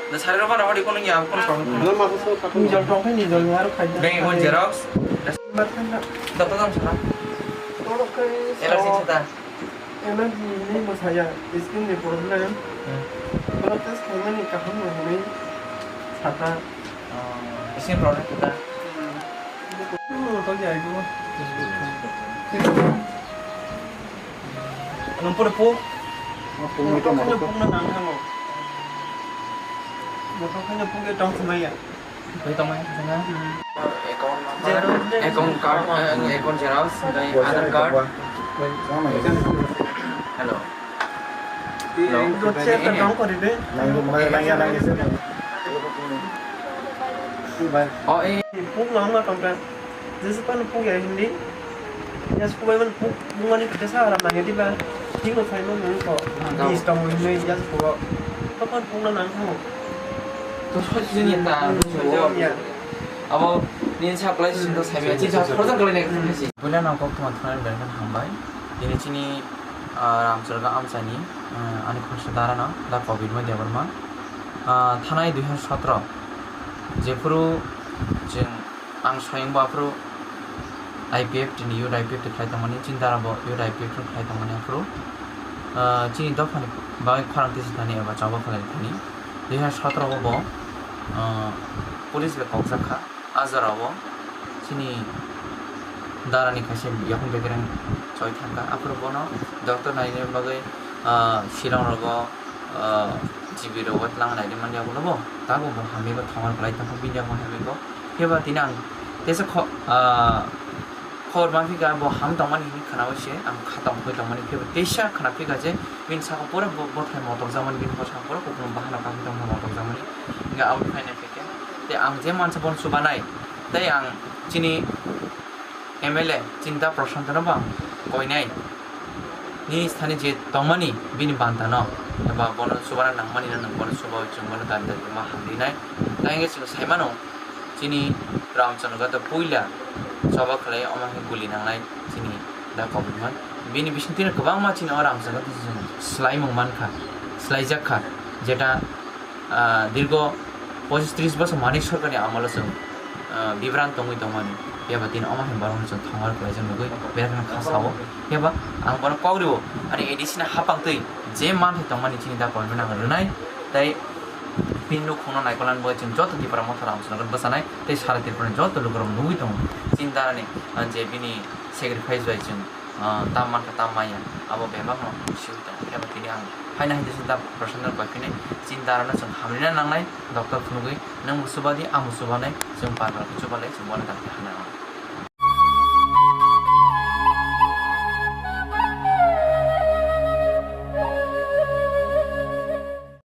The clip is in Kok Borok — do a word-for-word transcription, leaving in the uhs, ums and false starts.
Nang sari rok ba rok kono ya, kono problem. Nijol tong khe nijol ni aro khai. Bank account xerox. Doktor dam sana. Toro khe L R C so chata. L R C ni mo saya, skin ni problem. Hmm. Blood test khaimani kaham no hwnwi sata. Oh, skin problem chata. Hmm. Tong ya ibu. Nung pura puk? Puk nang thango. Motor khaina puk ya tong khumaya. Bai tong mai khana. Account number, account card, eh, account xerox, tei Aadhaar card. Hello. Hello. Dotse ta tong kori de. Oh, eh. Puk nang ma tong ka. Jesu pan puk ya hindi. Ya suku bai man puk bungani kete sa aram nang ya diba. Hingo sai man nang ko. Di stong mo hindi ya suku. Kapan puk na nang ko. To soi sini ya ta. Ya. Abo ni sa apply sin to sai ya. Chisa khorjan kali ne. Buina nang kok thuma thuna berkan hambai. Ini chini, ah, Ramcharga amchani, ah, ani khorsa dara no da Covid ma Debbarma. Ah, thanai dui hajar sotro. Jephuru jeng Ang swayang bo aphuru I P F T ni youth I P F T khlai tongmani, chini dara bo youth I P F T khlai tongmani aphuru, ah, chini dophani bagwi khorang tisithani eba choba khlai thani. Dui hajar sotoro o bo, ah, police bai kokjak kha. A jora o chini dara ni kaisa yakung bekereng choi thangkha. Aphuru bono doctor naina bagwi, ah, Shillong rogo, ah, G B rogo twlang naidi manya abono bo. Tabuk bo hamya khe thongor kwlai tongkha, bini yakung hamya khe. Phiya ba tini ang teisa kho-, ah, khobor manphi kha, bo ham tongmani hinwi khwnaui se ang kha tongphai tongmani, phiya ba teisa khwnaphi kha je bini saka pura bo-, bothai motokjakmani, bini bwskango pura kupulung bahanok kakhe tongmani motokjakmani. Hingkhe aboni phainai khe tei ang je mansa bono chubanai, tei ang chini M L A Chinta Prashanto no bo ang koinai. Nini sani je tongmani bini banta no, eba bono chubana nangmani no nwng bono chubaui chwng bono dani dani ma hamrinai. Tai hwnkhe chwng sai mano, chini Ramchandra to puila choba khlai omo khe guli nangnai chini da Covid man. Bini bisingtwi no kwbangma chini o Ramchandra to chwng swlaimung mankha, swlaijak kha, jeta ah, dirgo pochis tris bosor Manik Sarkarni amolo chwng, ah, bibrang tongwi tongmani. Phiya ba tini omo hai borokno chwng thongor kwlaijak nugwi berakheno kha sao. Phiya ba ang bono kok rio, ani A D C ni haphang twi je manthai tongmani chini da Covid ang rwnai, tei bini nukhungno naikolna bagwi chwng joto Tipra Motha Ramchandra bwchanai tei sara Tripura ni joto lukurok nugwi tongo. Chini darani, ah, je bini sacrifice bai chwng ah, tam mankha, tam manya, abo bebakno swi tong. Phiya ba tini ang haino hai jesa da Prashanto bai phini chini darano chwng hamrina nangnai, doctor phunugwi nwng bo chuba di, ang bo chubanai, chwng parpar khe chubalai, chwng bono dakti hamya nangnai.